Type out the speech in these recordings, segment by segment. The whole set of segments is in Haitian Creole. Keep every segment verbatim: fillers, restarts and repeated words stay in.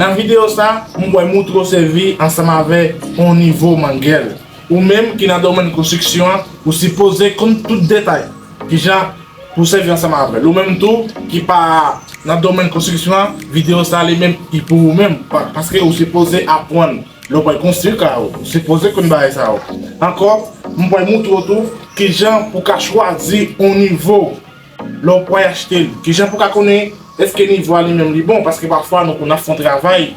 Nan videyo sa, m pral moutre w sèvi ansanm avè yon nivo mangèl. Ou menm ki nan domèn konstriksyon an, ou sipoze konn tout detay. Kijan pou sèvi ansanm avè l. Ou menm tou ki pa nan domèn konstriksyon an, videyo sa li menm li pou ou menm. Pa- Paske ou sipoze aprann lè w pral konstwi kay ou. Ou sipoze konn bagay sa yo. Ankò, m pral moutre w tou kijan pou ka chwazi yon nivo lè w pral achte l. Kijan pou ka konnen èske nivo a li menm li bon? Paske pafwa nou konn ap fè yon travay.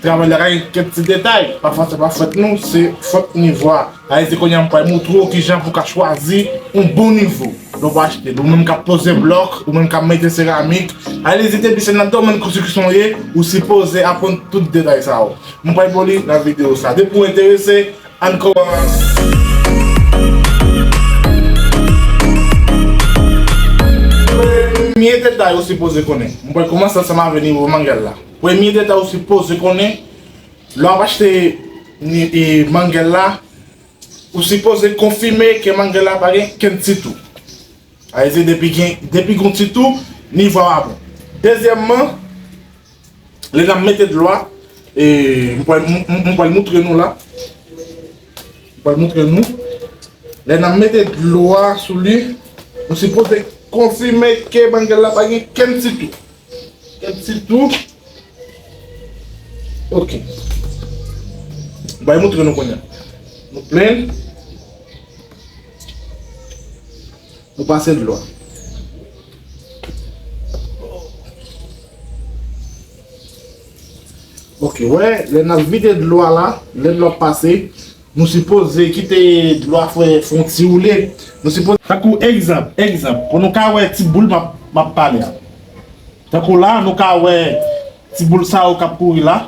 Travay la ka gen kèk ti detay. Pafwa se pa fòt nou, se fòt nivo a. Sa vle di kounye a m pral moutre w kijan pou ka chwazi yon bon nivo lè w pral achte l. Ou menm k ap poze blòk, ou menm k ap mete seramik. Sa vle di depi se nan domèn konstriksyon w ye, ou sipoze aprann tout detay sa yo. M pral ba w li nan videyo sa. Depi w enterese, ann kòmanse. Premye detay ou sipoze konnen. M pral kòmanse ansanm avè nivo mangèl la. Premye detay ou sipoze konnen, lè w ap achte ni- e, mangèl la, ou sipoze konfime ke mangèl la pa gen kenn ti tou. Sa vle di depi gen, depi gen yon ti tou, nivo a pa bon. Dezyèmman, lè n ap mete dlo a, e, m pral m- m- m pral moutre nou la. M pral moutre nou. Lè n ap mete dlo a sou li, nou sipoze konfime ke mangèl la pa gen kenn ti tou. Kenn ti tou. Ok. M pral moutre nou kounye a. Nou plen. Nou pase dlo a. Ok, wè, lè n ap vide dlo a la, lè dlo a pase, nou sipoze kite dlo a fè, fè yon ti woule. Nou sipoze, tankou egzanp, egzanp, pou nou ka wè ti boul m ap, m ap pale a. Tankou la, nou ka wè ti boul sa yo k ap kouri la.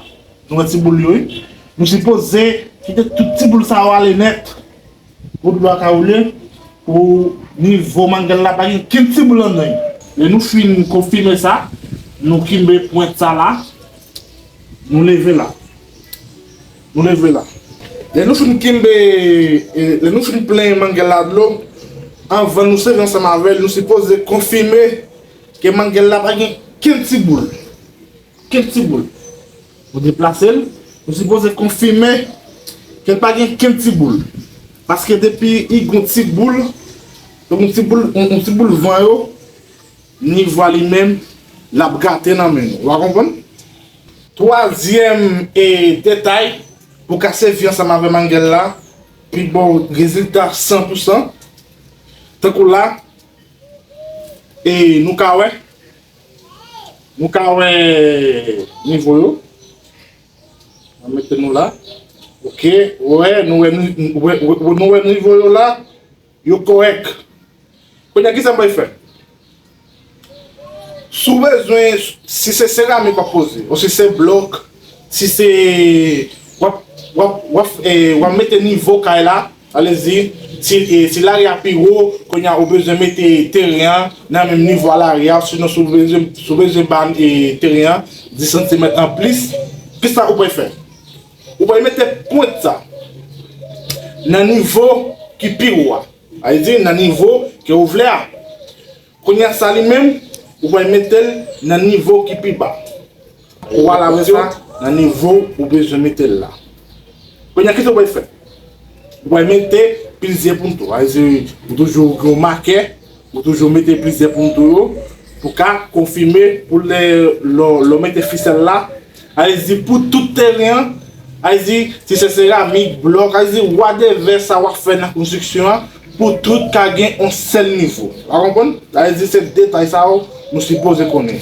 Nou wè ti boul yo, wi. Nou sipoze kite tout ti boul sa yo ale nèt. Pou dlo a ka woule, pou nivo mangèl la pa gen kenn ti boul anndan. Lè nou fin konfime sa, nou kenbe pwent sa la, nou leve la. Nou leve la. Lè nou fin kenbe, e, lè nou fin plen mangèl la dlo, anvan nou sèvi ansanm avè l, nou sipoze konfime ke mangèl la pa gen kenn ti boul. Kenn ti boul. Ou deplase l, ou sipoze konfime ke l pa gen kenn ti boul. Paske depi li gen yon ti boul, yon ti boul, yon, yon ti boul van yo, nivo a li menm, l ap gate nan men nou. W a konprann? Twazyèm, e, detay, pou ka sèvi ansanm avè mangèl la, pou ba w rezilta san pou san. Tankou la, e, nou ka wè, nou ka wè nivo yo. Mwen mete nou la. Ok, wè, nou wè, nou wè, wè, nou wè nivo yo la, yo kòrèk. Kounye a, kisa m pral fè? Si w bezwen, si se seramik w ap poze, ou si se blòk, si se, w ap, w ap, w ap, e, w ap mete nivo kay la, alèzi, si, e, si lari a pi wo, kounye a ou bezwen mete teren an nan menm nivo a lari a, sinon si w bezwen, si w bezwen ba, e, teren an dis santimèt anplis, kisa ou pral fè? Ou pral mete pwent sa nan nivo ki pi wo a, sa vle di nan nivo ke ou vle a. Kounye a sa li menm, ou pral mete l nan nivo ki pi ba. Ou al avè sa nan nivo ou bezwen mete l la. Kounye a kisa ou pral fè? Ou pral mete plizyè poun tou. Sa vle di ou toujou gen yon makè, ou toujou mete plizyè poun tou yo pou ka konfime pou lè, lè, lè w mete fisèl la, sa vle di pou tout teren an, sa vle di si se seramik, blòk, sa vle di whatever sa w ap fè nan konstriksyon an, pou tout ka gen yon sèl nivo. W a konprann? Sa vle di se detay sa yo nou sipoze konnen.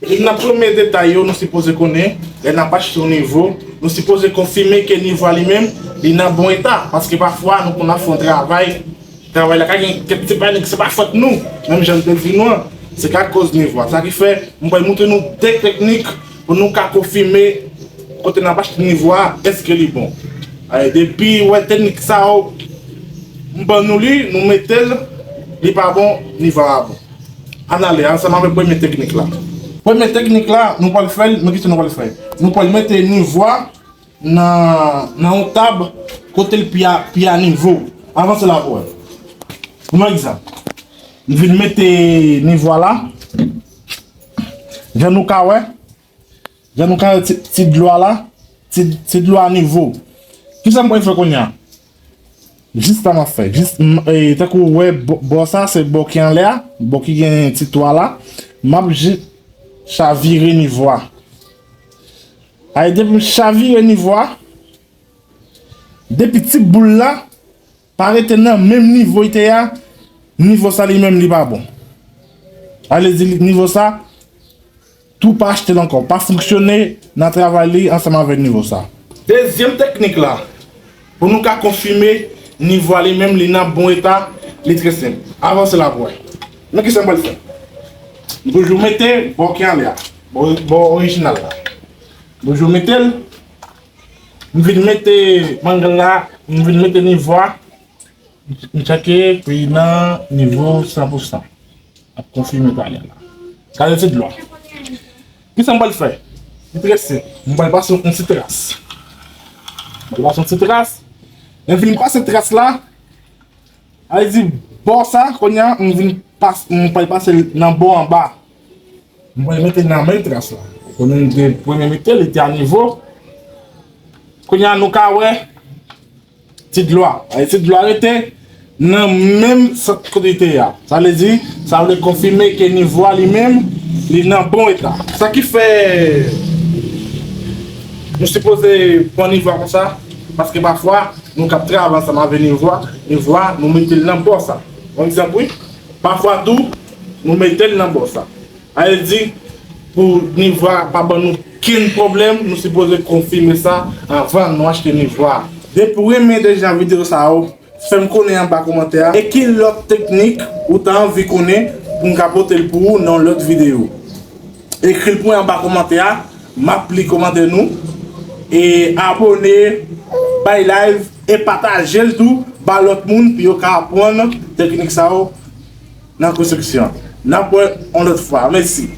Youn nan premye detay yo nou sipoze konnen, lè n ap achte yon nivo, nou sipoze konfime ke nivo a li menm, li nan bon eta. Paske pafwa, nou konn ap fè yon travay, travay la ka gen kèk ti pwoblèm, se pa fòt nou, menm jan m te di nou an, se ka koz nivo a. Sa ki fè, m pral montre nou de teknik pou nou ka konfime kote n ap achte nivo a, èske li bon. Alè, depi w wè teknik sa yo, m ban nou li, nou mete l, li pa bon, nivo a pa bon. Ann ale ansanm avèk premye teknik la. Premye teknik la, nou pral fè l, men kisa nou pral fè? Nou pral mete nivo a nan, nan yon tab kote l pi a, pi a nivo. Avanse la pou wè. Pou yon egzanp, m vin mete nivo a la. Jan nou ka wè, Jan nou ka wè ti, ti dlo a la, ti, ti dlo a nivo. Kisa m pral fè kounye a? Jis sa m ap fè. Jis, m, e, tankou w wè bò, bò sa, se bò ki anlè a, bò ki gen ti twa la. M ap jis chavire nivo a. Ay, depi m chavire nivo a, depi ti boul la pa rete nan menm nivo li te ye a, nivo sa li menm li pa bon. Ale di li, nivo sa, tou pa achte l ankò, pa fonksyone nan travay li ansanm avèk nivo sa. Dezyèm teknik la, pou nou ka konfime nivo a li menm li nan bon eta, li trè senp. Avanse la pou wè. Men kisa m pral fè. M toujou mete bò ki anlè a, bò, bò orijinal la. M toujou mete l. M vin mete mangal la, m vin mete nivo a. M tcheke pou li nan nivo san pou san. Ap konfime talè la. Gade ti dlo a. Kisa m pral fè? Li trè senp. M pral pase yon ti tras. M pral pase yon ti tras. Lè m fin pase tras la, a vle di bò sa, kounye a, m vin pas, m pral pase l nan bò anba. M pral mete nan menm tras la. Kounye a, m te premye mete, li te a nivo. Kounye a, nou ka wè ti dlo a. Ay, ti dlo a rete nan menm sant kote li te ye a. Sa vle di, sa vle konfime ke nivo a li menm, li nan bon eta. Sa ki fè nou sipoze pran nivo a konsa, paske pafwa, nou k ap travay ansanm avèk nivo a, nivo a, nou mete l nan bò sa. Yon egzanp, wi. Pafwa tou, nou mete l nan bò sa. Sa vle di, pou nivo a pa ban nou kenn pwoblèm, nou sipoze konfime sa anvan nou achte nivo a. Depi w renmen deja videyo sa yo, fè m konnen anba kòmantè a. E ki lòt teknik ou ta anvi konnen pou m ka pote l pou ou nan lòt videyo? Ekri l pou mwen anba kòmantè a, m ap li kòmantè nou. E abone, bay live, e pataje l tou ba lòt moun pou yo ka aprann teknik sa yo nan konstriksyon. N ap wè yon lòt fwa. Mèsi.